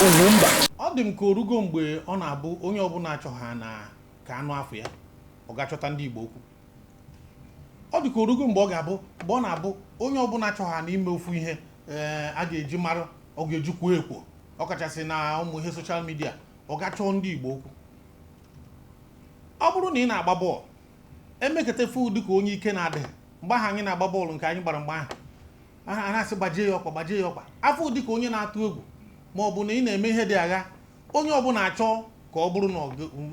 Ugwumba. Ọ dị m ka orugo mgbe ọ na-abụ onye ọbụla achọghị na ka anụ afọ ya, ọ ga-achọta ndị Igbo okwu. Ọ dị ka orugo mgbe ọ ga-abụ, mgbe ọ na-abụ onye ọbụla achọghị na ime ofu ihe, ee, a ga-eji mara, ọ ga-eji kwuo ekwo, ọkachasị na ụmụ ihe social media, ọ ga-achọ ndị Igbo okwu. Ọ bụrụ na ị na-agba bọọlụ, emekata fu dịka onye ike na-adịghị. Mgbe ahụ anyị na-agba bọọlụ, nke anyị gbara mgbe ahụ, a na-asị gbajie ya ọkpa, gbajie ya ọkpa. Afọ dịka onye na-atụ egwu, ma ọ bụ na ị na-eme ihe dị agha, onye ọbụla achọ ka ọ bụrụ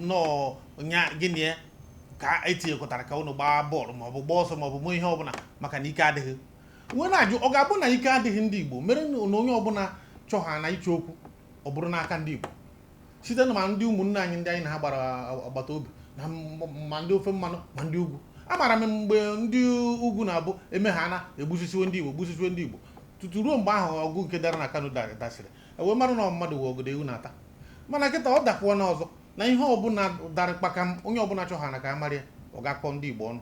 nọọ nya gịnị ya ka etinyekọtara ka unu gbaa bọọlụ, ma ọ bụ gbaa ọsọ, ma ọ bụ mee ihe ọbụla, maka na ike adịghị. Nwee na-ajụ, ọ ga-abụ na ike adịghị ndị Igbo mere na onye ọbụla chọha na ịchọ okwu, ọ bụrụ n'aka ndị Igbo, site na ma ndị ụmụnne anyị, ndị anyị na ha gbara agbata obi, na ma ndị ofe mmanụ, ma ndị ugwu? Amaara m mgbe ndị ugwu na-abụ eme ha na egbusisiwe ndị Igbo, gbusisiwe ndị Igbo, tutu ruo mgbe ahụ ọgụ nke dara na Kano dasịrị, ewee mara na mmadụ wee ogodo ewu na-ata. Mana kịta ọ dakwuo na ọzọ na ihe ọbụla dara kpakam, onye ọbụla chọha na ka a mara ya, ọ ga-akpọ ndị Igbo ọnụ.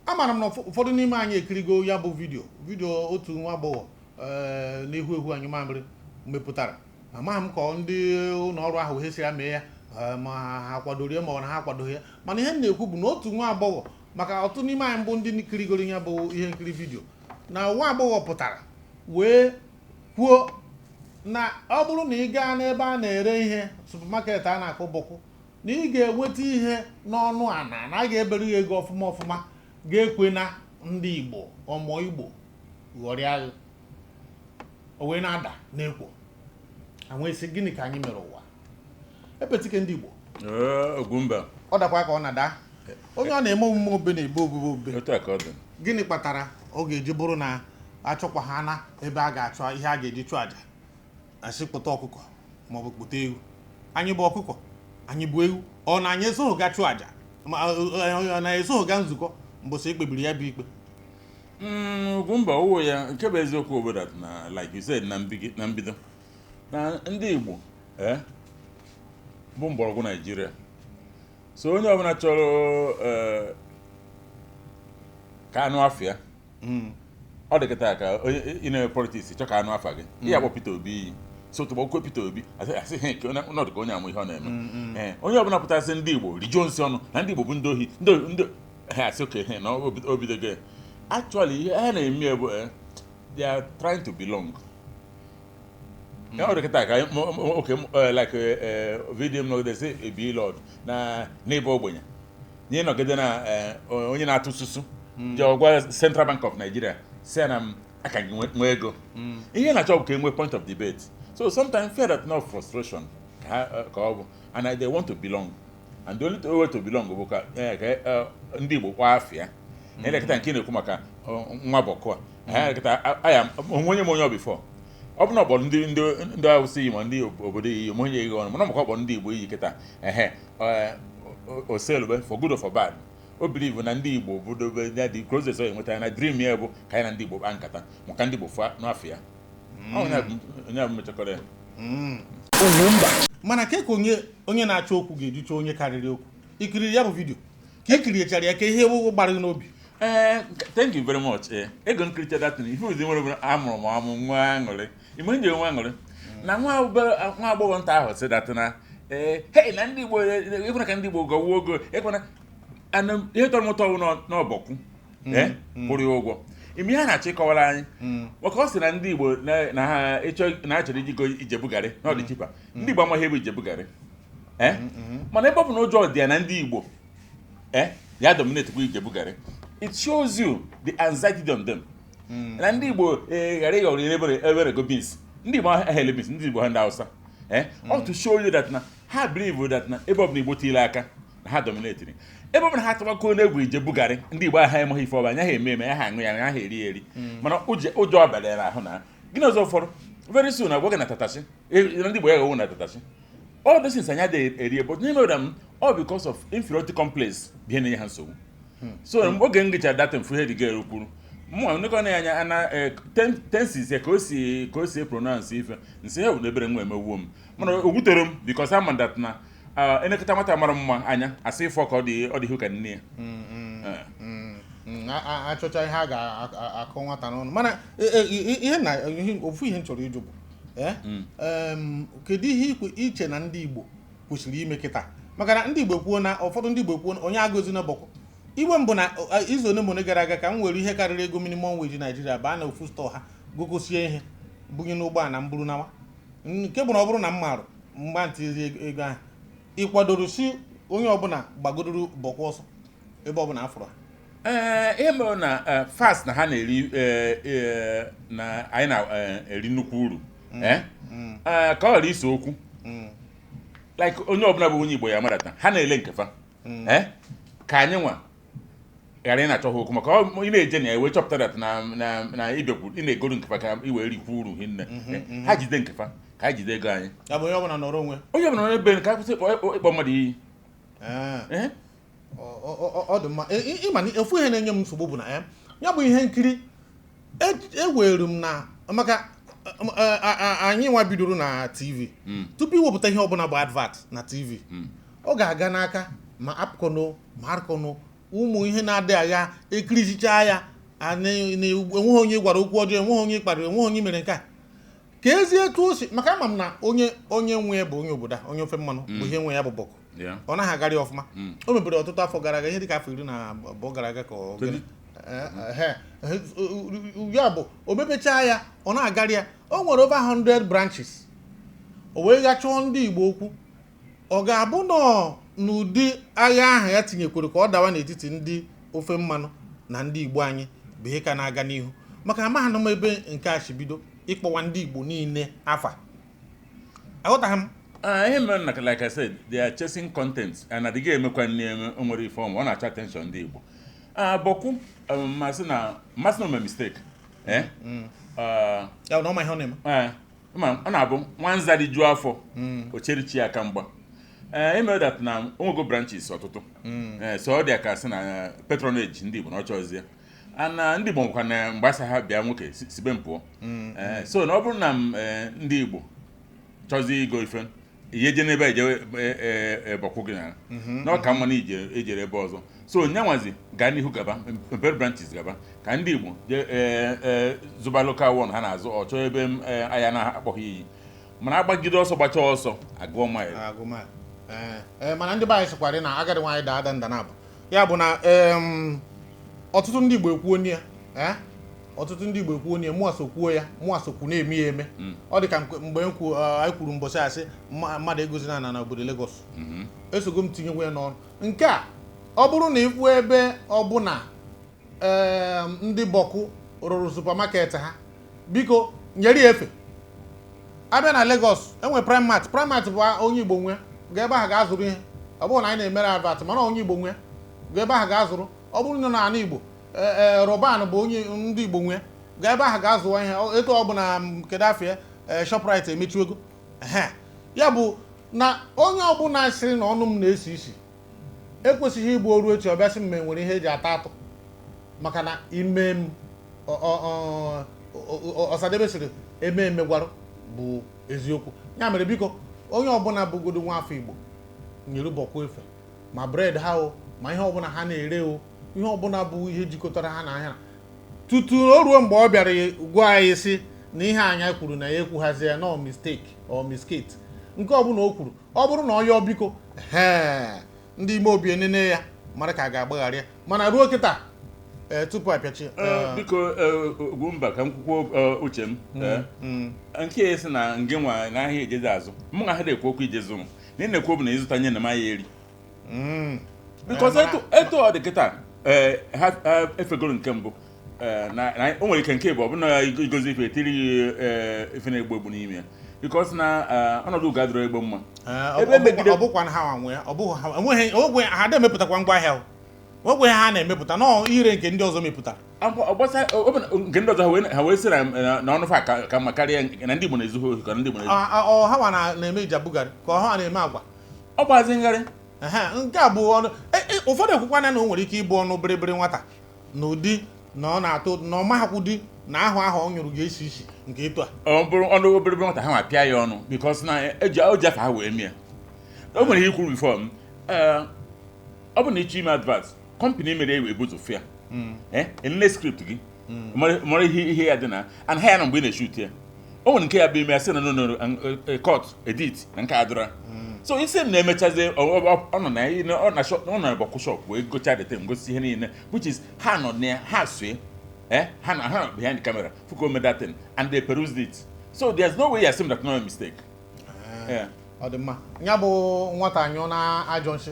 Amaara m na ụfọdụ n'ime anyị ekirigo ya bụ video otu nwa agbọghọ, ee, na-ehu ehu anyụ mamịrị mepụtara. Amaghị m ka ndị ụlọ ọrụ ahụ wee si ya mee ya, ma ha kwadoro ya, ma ọ na ha akwadoghị ya. Mana ihe m na-ekwu bụ na otu nwa agbọghọ, maka ọtụtụ n'ime anyị mbụ ndị kirigoro ya bụ ihe nkiri video, na nwa agbọghọ pụtara wee kwuo na ọ bụrụ na ị gaa n'ebe a na-ere ihe, supermarket a na-akpọ Bọkụ, na ị ga-enweta ihe n'ọnụ ana, na a ga-ebere ya ego ọfụma ọfụma, ga-ekwe na ndị Igbo ọmọ Igbo ghọrịa gị. O wee na-ada n'ekwo anwee sị, gịnị ka anyị mere ụwa epetike ndị Igbo? Ee, Ugwumba. Ọ dakwa ka ọ na-ada onye ọ na-eme omume obe na-ebe obube obe. Otu a ka ọ dị. Gịnị kpatara ọ ga-eji bụrụ na achọkwa ha na ebe a ga-achọ ihe a ga-eji chụọ àjà, asị kpụta ọkụkọ maọbụ kpụta ewu? Anyị bụ ọkụkọ? Anyị bụ ewu? Ọ na anyị esoghị ga chụọ àjà? Ma ọ na esoghị ga nzukọ mbọsị ekpebiri ya bụ ikpe? Ugwumba, ọwụ ya nke bụ eziokwu obodo na, like you said na mbido, na ndị Igbo bụ mgbọrọgwụ Naijiria. So onye ọbụla chọrọ ka anụ afịa ọ dị kịta, ka onye ị na-eme politics chọ ka anụ afa gị, ihe akpọ Peter Obi iyi, so tụgbọ Peter Obi, asị ha nke ọnọdụ ka onye amụ ihe ọ na-eme. Ee, onye ọbụla pụtasị ndị Igbo rijuo nsị ọnụ na ndị Igbo bụ ndị ohi, ndị ha, asị oke ha na o bidogo ya. Actually, ihe ha na-eme bụ, they are trying to belong. Ya ọ dị kịta ka oke like video m nọgide sị ebi lord na n'ịbụ ogbenye na ịnọgide na onye na-atụ susu je gwa Central Bank of Nigeria si na m aka gị nwee ego. Ihe na-achọ bụ ka e nwee point of debate. So sometimes fear that not frustration ka ha ka ọ bụ, and they want to belong, and the only way to belong bụ ka ndị Igbo kwa afịa elekọta. Nke ị na-ekwu maka nwa bọkụ a, ha elekọta aya onwe onye m onye ọ before ọ bụ na ọ kpọrọ ndị Awụsa iyi, ma ndị obodo iyi, ma onye iyi ọnụ, mana ọ maka ọ kpọrọ ndị Igbo iyi kịta, ehe, oselube for good or for bad, o believe na ndị Igbo bụ dobe ya dị closest ọ enweta ya na dream ya bụ ka anyị na ndị Igbo kpaa nkata, maka ndị Igbo fụa n'afọ ya. Ọ onye bụ mechakọrọ ya. Ugwumba. Mana ke ka onye na-achọ okwu ga-eji chọọ onye karịrị okwu? Ikiri ya bụ video, ka ikirichara ya, ka ihe gbara gị n'obi? Ee, thank you very much. Ee, ego nkiricha datin ihe ụdị nwere obere amụrụ m amụ nwa aṅụrị ime nji nwa aṅụrị na nwa obere nwa agbọghọ nta ahụ sị that na, ee, hei, na ndị Igbo ekwena ka ndị Igbo gọwuo ogo ekwena. Ana ihe tọrọ m ụtọ bụ n'ọbọkwụ ee kwụrụ ya ụgwọ ime ihe a na-achọ ịkọwara anyị, maka ọ sị na ndị Igbo na ha ịchọ na ha chọrọ ijigo Ijebu garị na ọ dị cheaper. Ndị Igbo amaghị ebe Ijebu garị, ee, mana ebe ọ bụ na ụjọ dị ya na ndị Igbo ya dominate kwa Ijebu garị, it shows you the anxiety on them na ndị Igbo ghara ịghọrọ ebere go beans. Ndị Igbo ahụ ele beans, ndị Igbo ha ndị Hausa, ọ to show you that na ha believe that na ebe ọbụla Igbo tiri aka na ha dominate, ebe ọbụla ha tụbakọ n'egwu Ijebu garị. Ndị Igbo ahụ emaghị ife ọba anya ha eme eme ya, ha aṅụ ya, ha eri eri, mana ụjọ abalị ya n'ahụ na gịnị ọzọ ụfọdụ. Very soon agwa gị na tatashi na ndị Igbo ya ghawo na tatashi. All those things anyị adịghị eri, but n'ime them all because of inferiority complex bụ ihe na-enye ha nsogbu. So mgbe oge m gịchara data mfu ihe dị ga kwuru mụ ndekọ na ya anya ana tenses ya ka o si pronounce ife nsị ya bụ na ebere nwa emewuo m, mana o wutere m because ama that na elekọta nwata mara mma anya asị ife ka ọ dị ka nne ya. Achọcha ihe a ga-akọ nwata n'ọnụ, mana ihe na ofu ihe m chọrọ ịjụ bụ Kedu ihe iche na ndị Igbo kwesịrị ime kịta? Maka na ndị Igbo kwuo na ụfọdụ ndị Igbo kwuo na onye agụzi na Bọkụ igwe mbụ na izu one ma one gara aga ka m were ihe karịrị ego minimum wage Naijiria baa na ofu store ha gogosie ihe bunye n'ụgbọala m buru nawa, nke bụ na ọ bụrụ na m marụ mgba ntizi ego ahụ ị kwadoro si onye ọbụla gbagodoro Bọkụ ọsọ ebe ọbụla afụrụ ha. Ee, ihe mere na fast na ha na-eri na anyị na-eri nnukwu uru, ka ọ ghara ise okwu, like onye ọbụla bụ onye Igbo ya marata ha na-ele nkefa, ka anyị nwa ghara ị na-achọ ha okwu, maka ị na-eje na ya wee chọpụta that na ịbịakwu ị na-egoro nkefa ka ị wee rikwu uru hinne. Ha jide nkefa ka anyị jide ego anyị. Ya bụ onye ọbụla nọrọ onwe. Onye ọbụla nọrọ ebe ka akwụsị ịkpọ mmadụ iyi. Ọ dị mma. Ịma na ofu ihe na-enye m nsogbu bụ na ya bụ ihe nkiri ewere m na maka anyị nwa bidoro na TV, tupu iwepụta ihe ọbụla bụ advert na TV, ọ ga-aga n'aka ma apkọno ma arkọno, ụmụ ihe na-adị agha ekirichicha ya, enweghị onye gwara okwu ọjọọ, enweghị onye kparịrị, enweghị onye mere nke a ka ezi etu o si. Maka ama m na onye nwe bụ onye obodo a, onye ofe mmanụ bụ ihe nwe ya bụ Bọkụ. Ọ naghị agarị ọfụma. O mepere ọtụtụ afọ gara aga, ihe dịka afọ 12 gara aga ka ọ ya bụ o mepechaa ya, ọ na-agarị ya. O nwere over 100 branches. O wee ga chọọ ndị Igbo okwu, ọ ga-abụ nọọ n'ụdị agha ahụ ya tinyekwere ka ọ dawa n'etiti ndị ofe mmanụ na ndị Igbo anyị bụ ihe ka na-aga n'ihu, maka amaghị m ebe nke a si bido ịkpọwa ndị Igbo niile afa. Aghọtaghị m. Ihe mere na, like I said, they are chasing content and adịghị emekwa nne eme. O nwere ife ọma ọ na-achọ attention ndị Igbo. Bọkụ masị na ome mistake. Ya bụ na ọ ma ihe ọ na-eme. Ma ọ na-abụ nwanza dị juo afọ o cherichi aka mgba. Ee, ime that na onwego branches ọtụtụ. Ee, so ọ dị ka sị na patronage ndị Igbo na ọ chọzie ana ndị Igbo nwekwa na mgbasa ha bịa nwoke sibe m pụọ. Ee, so na ọ bụrụ na m ndị Igbo chọzie igo ife ihe je n'ebe a eje Bọkụ gị na ọ ka mma na ije ejere ebe ọzọ. So nyanwazi gaa n'ihu gaba mepere branches, gaba ka ndị Igbo jee zụba local one ha na-azụ. Ọ chọọ ebe m ahịa na-akpọghị iyi, mana agbagide ọsọ gbachaa ọsọ agụọ mile. Agụma ee, mana ndị be anyị sịkwara na agadi nwaanyị daa ada nda na-abụ ya bụ na ọtụtụ ndị Igbo ekwuo ya, ọtụtụ ndị Igbo ekwuo ya, mụa sokwuo ya, mụa sokwu na-eme ya eme. Ọ dị ka mgbe m kwu anyị kwuru mbọsị asị mmadụ egozina na n'obodo Lagos, esogo m tinyekwa ya n'ọrụ nke a. Ọ bụrụ na ịfụ ebe ọbụla ndị Bọkụ rụrụ supermarket ha, biko nyere ya efe. Abịa na Lagos, enwe Primart. Primart bụ onye Igbo nwe. Gaa ebe ahụ ga-azụrụ ihe. Ọ bụrụ na anyị na-emere advert, mana onye Igbo nwe. Gaa ebe ahụ ga-azụrụ. Ọ bụrụ na n'ala Igbo, ee, Roban bụ onye ndị Igbo nwe. Gaa ebe ahụ ga-azụwa ihe. Etu ọ bụ na kedu afịa Shoprite emechiego. Ehe, ya bụ na onye ọbụla sịrị na ọnụ m na-esi isi ekwesịghị ịbụ oru echi ọbịa sị m ma enwere ihe eji ata atụ, maka na ime m Ọsadebe sịrị eme emegwarụ bụ eziokwu. Ya mere, biko, onye ọbụla bụgodo nwa afọ Igbo, nyere Bọkụ efe, ma bread ha o, ma ihe ọbụla ha na-ere o, ihe ọbụla bụ ihe jikọtara ha na ahịa, tutu o ruo mgbe ọ bịara gwa anyị sị na ihe anya kwuru na ya ekwughazi ya no mistake or mistake. Nke ọbụla o kwuru, ọ bụrụ na ọ yọọ biko, ee, ndị ime obi enene ya mara ka a ga-agbaghara ya. Mana ruo kịta, ee, tupu apịachi. Biko, Ugwumba, ka m kwukwuo uche m. Nke ya sị na nge nwa na ahịa ejezi azụ mụ na ha na-ekwu okwu ijezi ụmụ na ị na-ekwu bụ na ịzụta nye na m ya eri, because etu ọ dị kịta, ee, ha efegoro nke mbụ, na o nwere ike nke bụ ọ bụrụ na igozi ife etiri ife na-egbu egbu n'ime ya, because na ọnọdụ ugo adịrọ egbo mma. Ebe megide ọ bụkwa na ha nwe ya, ọ bụghị ha enweghị ogwe ha ada emepụtakwa ngwa ahịa ogwe ha na-emepụta nọọ ire nke ndị ọzọ mepụtara. Nke ndị ọzọ ha wee sị na ọnụ fa ka mma karịa na ndị Igbo na-ezu ha ohi, ka ndị Igbo na-ezu. Ọ ha na-eme ijabugharị ka ọ ha na-eme agwa. Ọ gbazi ngharị. Nke a bụ ọnụ ụfọdụ ekwukwana na o nwere ike ịbụ ọnụ bịrịbịrị nwata na ụdị na ọ na-atụ na ọ mahakwụdị na ahụ ahụ ọ nyụrụ ga-esi isi nke ịtụ a. Ọ bụrụ ọnụ obere nwata, ha ma pịa ya ọnụ, because na eji o ji afa ha wee mie. O nwere ihe ikwuru before m. Ọ bụ na ịchọ ime advert, company mere ewe ebuzo fịa enene script gị, mara ihe ya dị na and ha ya na mgbe ị na-eshoot ya. O nwere nke ya bụ ime ya sị na no no no, court edit na nke adịra. So isi m na-emechazi ọ nọ na ọ na shop, ọ nọ na bọkụ shop wee gochaa the thing, gosi ihe niile, which is ha nọ na ya, ha sue ha na ha nọ behind the camera fuko made that thing and they perused it, so there's no way you assume that no mistake. Yeah. Ọ dị mma. Ya bụ nwata nyụọ na ajọ nsị,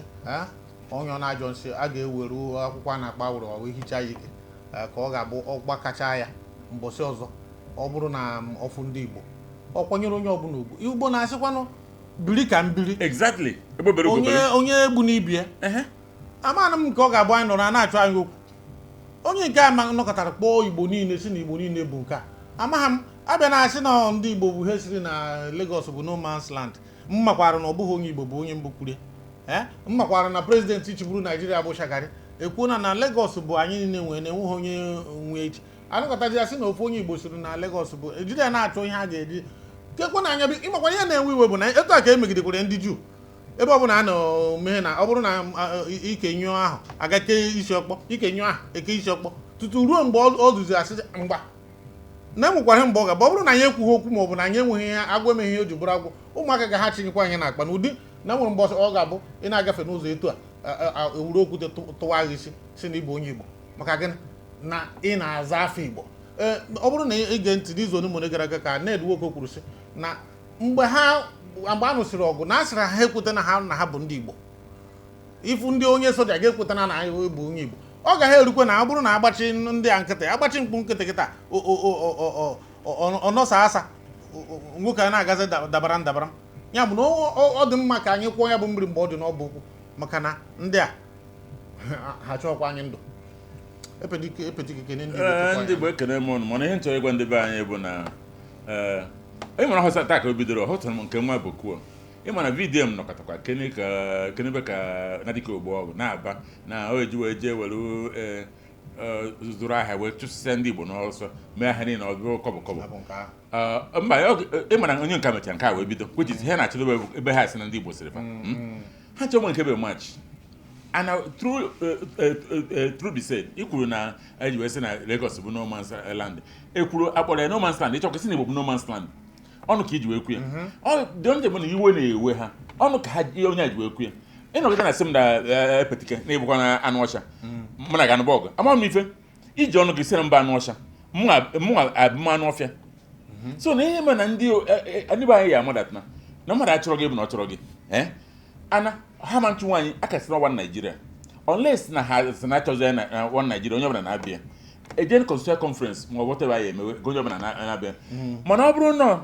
ọ nyụọ na ajọ nsị, a ga-eweru akwụkwọ a na-akpa awụrụ wee hichaa ya ike, ka ọ ga-abụ ọgbakacha ya mbọsị ọzọ. Ọ bụrụ na ọfụ ndị Igbo ọ kwanyere onye ọbụla ugwu, Igbo na-asịkwanụ biri ka mbiri. Exactly. Ebe obere onye ugobere. Onye egbu n'ibie. Amaghị m nke ọ ga-abụ anyị nọrọ a na-achọ anyị okwu. Onye nke a nọkọtara kpọọ Igbo niile si na Igbo niile bụ nke a, amaghị m abịa na-asị na ndị Igbo bụ ihe siri na Lagos bụ no man's land. M makwara na ọ bụghị onye Igbo bụ onye mbụ kwurie. M makwara na president chịburu Naijiria bụ Shagari ekwuona na Lagos bụ anyị niile nwee, na enweghị onye nwe echi. Anụkọtazi ya sị na ofu onye Igbo siri na Lagos bụ ejiri ya na-achọ ihe a ga-eji kekwe na anya. Ịmakwa ihe na-enwe iwe bụ na etu a ka emegidekwara ndị Juu ebe ọ bụla a nọ mee, na ọ bụrụ na ike nyụọ ahụ aga kee isi ọkpọ, ike nyụọ ahụ eke isi ọkpọ, tutu ruo mgbe ọ duzi asị mgba na enwekwara mgbe ọ ga-abụ ọ bụrụ na anyị ekwughị okwu ma ọ bụ na anyị enweghị ihe agwọ emeghị ihe o ji bụrụ agwọ, ụmụaka ga ha chinyekwa anyị n'akpa n'ụdị na nwere mgbe ọ ga-abụ ị na-agafe n'ụzọ etu a, ewuru okwute tụwa gị isi si na ịbụ onye Igbo, maka gịnị na ị na-aza afọ Igbo. Ee, ọ bụrụ na ige ntị n'izu ole ma ole gara aga ka Ned Nwoko kwuru sị na mgbe a nụsịrị ọgụ na a sịrị ha ekweta na ha bụ ndị Igbo, ifu ndị onye soja ga-ekweta na anyị bụ onye Igbo, ọ gaghị erukwe na ọ bụrụ na agbachi ndị a nkịtị, agbachi mkpu nkịtị kịta ọ nọsa asa nwoke a na-agazi dabara ndabara. Ya bụ na ọ dị mma ka anyị kwụọ ya bụ mmiri mgbe ọ dị n'ọbụ ụkwụ, maka na ndị a ha chọọkwa anyị ndụ. Epetike kene ndị Igbo. Ndị Igbo, ekene m ụnụ. Mana ihe m chọrọ ịgwa ndị be anyị bụ na ị mara họsa taa ka o bidoro hụtara m nke nwa bokuo. Ị ma na vidiyo m nọkọtakwa kene ka kenebe ka na dịka ogbo ọgụ na-aba na o eji wee jee were zụrụ ahịa wee chụsịsịa ndị Igbo n'ọsọ, mee ahịa niile ọ bụrụ kọbọ kọbọ. Mba, ị mara onye nke mechara nke a wee bido, which is ihe na-achọdobe ebe ha si na ndị Igbo sịrị fa ha chọọ nwe nke bụ match. And true be said, i kwuru na eji wee sị na Lagos bụ no man's land, ekwuru akpọrọ ya no man's land, ịchọkwa sị na Igbo bụ no man's land, ọnụ ka iji wee kwu ya. Ọ dị onye bụ na iwe na-ewe ha ọnụ ka ha ihe onye a ji wee kwu ya. Ịnọgide na sị m na epetike na ịbụkwa na anụ ọcha mụ na ga anụ ọgụ, ama m ife iji ọnụ gị sị na mba anụ ọcha mụ abụ anụ ọfịa. So na ihe mere na ndị ndị be anyị ya amadat na mmadụ achọrọ gị bụ na ọ chọrọ gị ana ha ma nchụ nwaanyị akasị na one Nigeria, unless na ha si na achọzi ya na one Nigeria, onye ọbụla na-abịa ejen constitutional conference ma ọ bụ whatever ya emewe ka onye ọbụla na-abịa. Mana ọ bụrụ na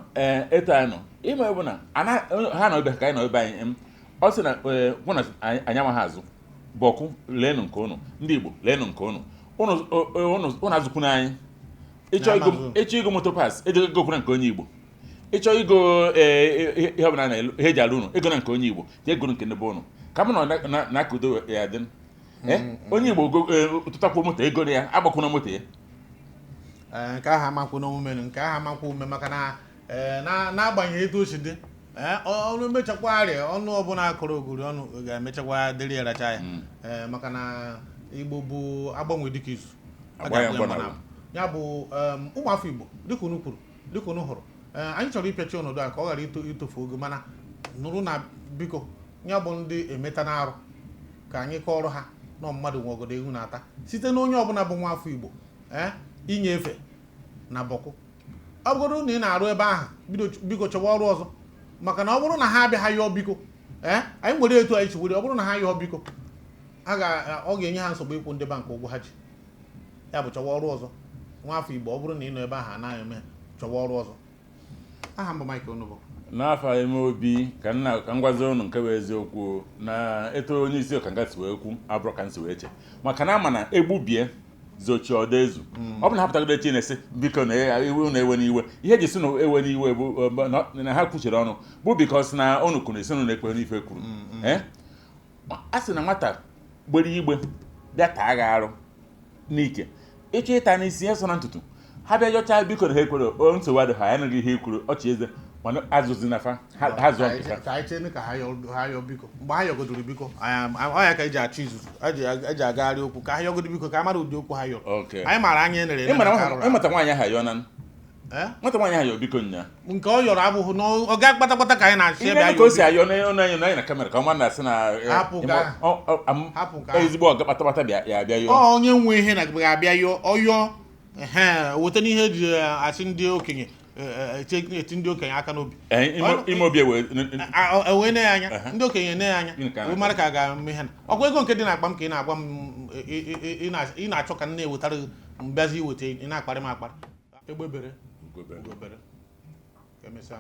eto anyị nọ ime bụ na ha nọ ebe ka anyị nọ ebe anyị, ọ sị na hụ na anyị amaghị azụ bọkụ, leenụ nke ụnụ ndị Igbo, leenụ nke ụnụ ụnụ azụkwuna anyị. Ịchọ igo moto pas egokwuna nke onye Igbo, ịchọ igo ihe ọbụla na ihe eji alụ ụnụ ego na nke onye Igbo, jee goro nke ndị be ụnụ ka m nọ na ka udo ya dị. Onye Igbo tụtakwuo moto ego ya agbakwuna moto ya. Nke ahụ amakwu n'omume, nke ahụ amakwu ume, maka na n'agbanyeghị etu o si dị, ọnụ mechakwa arịa ọnụ ọbụla akụrụ ogori ọnụ ga-emechakwa dịrị ya racha ya, maka na Igbo bụ agbanwe dịka izu. Ya bụ ụmụafọ Igbo, dịka unu kwuru, dịka unu hụrụ, anyị chọrọ ịpịachi ọnọdụ a ka ọ ghara itofu oge, mana nụrụ na biko ya bụ ndị emeta na-arụ ka anyị kọọrọ ha na mmadụ nwe ọgọdọ ewu na-ata site na onye ọbụla bụ nwa afọ Igbo inyefe na bọkụ. Ọ bụrụ na ị na-arụ ebe ahụ, biko chọwa ọrụ ọzọ, maka na ọ bụrụ na ha abịa ha yọọ biko, anyị nwere etu anyị si were, ọ bụrụ na ha yọọ biko ọ ga-enye ha nsogbu ịkwụ ndị bankị ụgwọ ha ji. Ya bụ chọwa ọrụ ọzọ nwa afọ Igbo, ọ bụrụ na ị nọ ebe ahụ anaghị eme, chọwa ọrụ ọzọ. Aha m bụ Mike Onubo. N'afọ ime obi ka nna ka m gwazi ụnụ nke bụ eziokwu na eto onye isi ọkanga si wee kwu abụrụ ka m si wee che, maka na ama na egbubie zochie ọdọ ezu. Ọ bụ na ha pụtagoro echi na-esi biko na iwe na-ewe n'iwe, ihe eji si na ewe n'iwe bụ na ha kwuchiri ọnụ bụ because na ụnụ kwuru esi ụnụ na-ekwe n'ife kwuru. A sị na nwata gbere igbe bịa taa gị arụ n'ike, ịchọ ịta n'isi ya so na ntutu ha bịa yọchaa biko na ha ekwere o nsogbu adị ha ya nụghị ihe ikwuru ọchị eze, mana azụzi na fa ha zụọ nke fa. Ka anyị chee ka ha yọọ biko, mgbe ha yọgodoro biko ọ ya ka eji achọ izuzu eji agagharị okwu, ka ha yọgodo biko ka a mara ụdị okwu ha yọrọ. Anyị maara anya enere. Ịmata nwaanyị ahụ ayọọ na Eh? Nwata nwaanyị ahụ yọ biko nya. Nke ọ yọrọ abụghị na ọ ga kpatakpata ka anyị na-achị Ihe ebe ka o si ayọ. ayọ n'ọnụ anyị n'anya na kamera ka ọ ma na-asị na Hapụ ka Hapụ ka ezigbo ọga kpatakpata bịa ya abịa yọọ. Ọ onye nwe ihe na ga-abịa yọọ, ọ yọọ, ehe, weta n'ihe eji asị ndị okenye, eti ndị okenye aka n'obi. Ime obi ewe Ewee ne ya anya, ndị okenye ne ya anya, Gịnị ka a wee mara ka a ga-eme ihe na ọkwa ego nke dị n'akpa m ka ị na-agwa m, ị na-achọ ka m na-ewetara gị mbịazi iweta, ị na-akparị m akparị. Egbe bere, Ugo bere. ugo bere. Ka emesịa.